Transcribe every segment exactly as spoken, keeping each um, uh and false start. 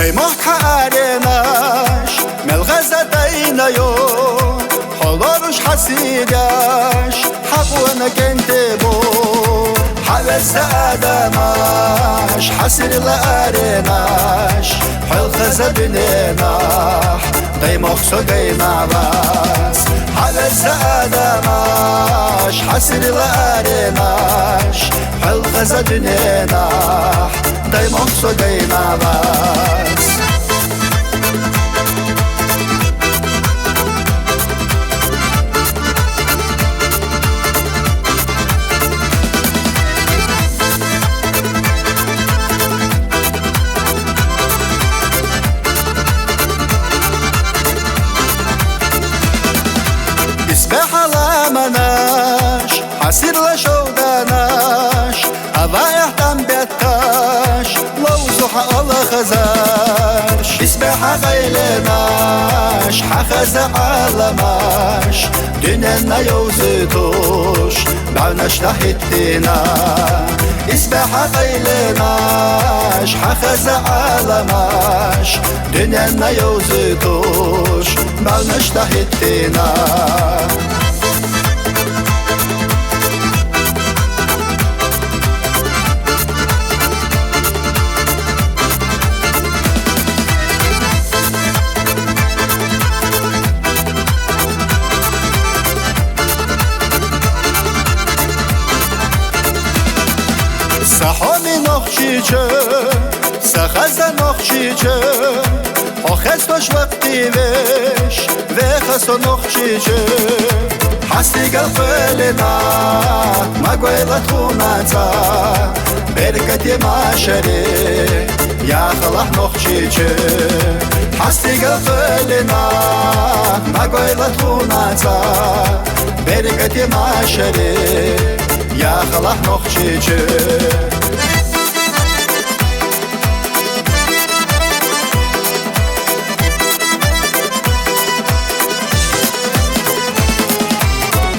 Къаймохк хьа аренаш, мел гъаза дайна йо, хьо лоруш хьа сираш, хьа къона кӀентӀе бо. Хьа веза адамаш, хьа сирла аренаш, хьол хаза дуьненахь, даймохк со гайна вас. Хьа веза адамаш, хьа сирла аренаш, хьол хаза дуьненахь, даймохк со гайна вас. Исбехь хьа ламанаш, хьа сирла шовданаш, хьа ваэхь тӀам бетташ, ловзу хьа алахазарш. Исбехь хьа къайленаш, хьа хаза Ӏаламаш, дуьненна йовзуьйтуш, бӀаьвнаш дӀахӀиттина. Исбехь хьа къайленаш, хьа хаза Ӏаламаш, дуьненна йовзуьйтуш, бӀаьвнаш дӀахӀиттина. Са хьоме Нохчийчоь, са хаза Нохчийчоь, хьо хестош ваккхий веш, веха со Нохчийчоь. Хьа стигал кхоьлина, ма гойла тхуна цӀа, беркате машаре, яхалахь Нохчийчоь. Хьа стигал кхоьлина, ма гойла тхуна цӀа, беркате машаре, яхалахь Нохчийчоь.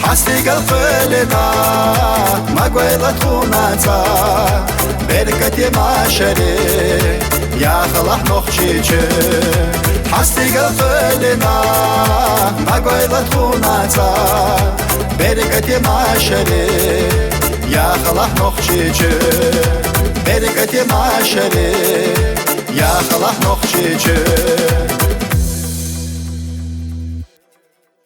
Хьа стигал кхоьлина, ма гойла тхуна цӀа, беркате машаре, яхалахь Нохчийчоь. Хьа стигал кхоьлина, ма гойла тхуна цӀа, беркате машаре, яхалахь Нохчийчоь. Беркате машаре, яхалахь Нохчийчоь.